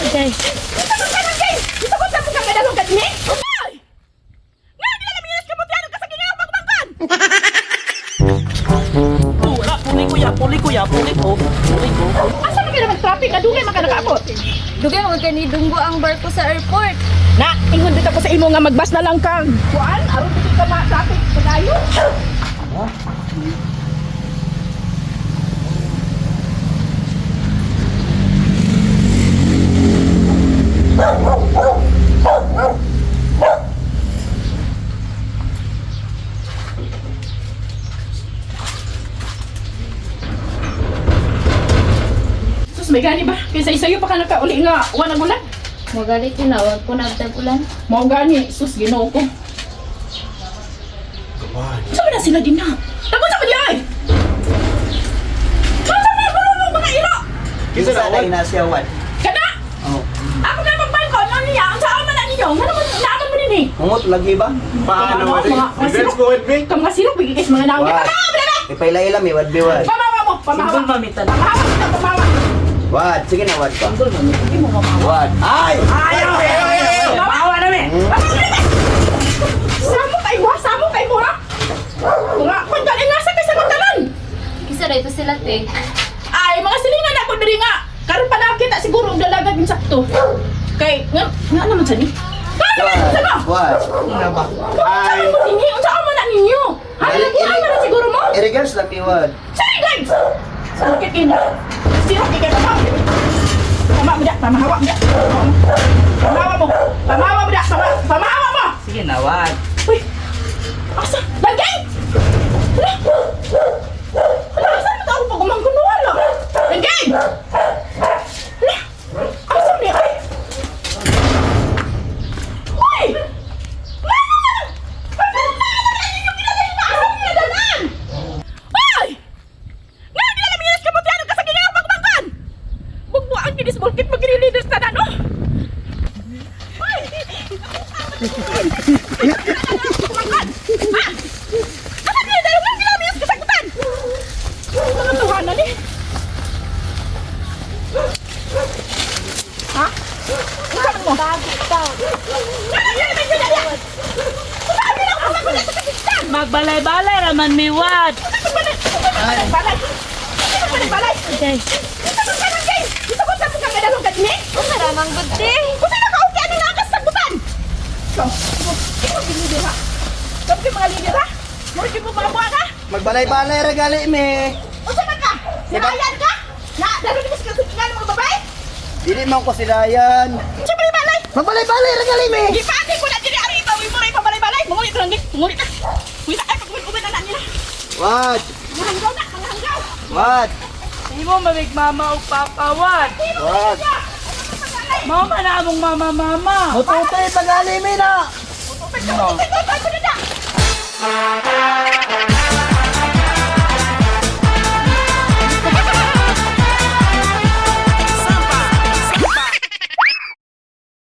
Okay. Ito ko sa kay. Ito ko sa mukha ka dalong kadni. Ay! Nga di lang minus kamutiano ka sa gingaw pagmangkan. Oh, wala, puli ko ya, puli ko ya, puli ko. Puli ko. Asa man kay naman traffic adugay man ka nakaabot. Dugay mo kay ni dunggo ang barko sa airport. Na, ingon dito ko sa imo nga magbas na lang kang. Kuan, aron dito ka ma traffic padayon. Sus, may gani ba? Kaysa isayo pa ka nakauli nga, wa nang ulan. Magalit tinawag ko na ulan. Mao gani, sus Ginoo ko. Saan na sila din na? Tapos sa di ay! Saan sa mga bulong mga iro? Kinsa na na siya wad. Kana! Oh. Ako na magbalko, ano niya? Ang saan man na ninyo? Nga naman, naaman mo din eh. Ungot lagi ba? Paano? Ano, mga Let's go with me. Kang mga silok, bigay kayo sa mga naong. Wad. Pamahawa mo na! Ipaila-ila mi wad bi wad. Pamahawa mo! Pamahawa! Single mamitan. Pamahawa kita, pamahawa! Wad, sige na wad pa. Single mamitan. Hindi mo mamahawa. Wad. Ay! Ayaw! Maawa na mi! Pamahawa na! Samo kay mo, samo kay mo ha? Mga, kung galing nga sa kay sa matalan! Kisa ra ito sila te. Ay, mga silingan ako diri nga. Karon pa nakita siguro og dalaga din sakto. Kay nga nga naman sa ni. Nga naman sa mo. Wad. Ano ba? Unsa man mo dinhi? Unsa man na ninyo? Ha, nabuhay man na siguro mo? Irigans lang mi wad. Sorry guys. Sakit kina. Siro kay kay mama. Tama mo da, pamahawa mo da. Pamahawa mo. Pamahawa mo da, pamahawa mo. Sige na, wad. Uy. Asa? Langgeng! Hala! Hala, asa naman ako pag umangkuno, hala? Langgeng! Hala! Asa man niya? Ay! Uy! Mama! Asa niya dalaan? Uy! Nga, di alam niya sa kamutiano ka sa gingaw pagmangkan! Bugbuan kinis bulkit magrilinis na no? Uy! Asa niya dalaan? Di alam niya sa kasagutan! Mga tuhanan eh! Ha? Unsa man mo? Bago pa. Magbalay-balay raman mi, wad. Okay. Unsa ra man gud te? Magbalay-balay ra gali mi. Dili man ko silayan. Magbalay-balay ra gali mi. Gipati ko na diri ari itaw mo rin pabalay-balay. Mangulit lang di. Mangulit na. Mangulit ay pag-uban na nila. Wad. Mga hanggaw na, mga hanggaw. Wad. Imo mamig mama o papa, wad. Wad. Mama na among mama, mama. Mututay pagali mi na. No.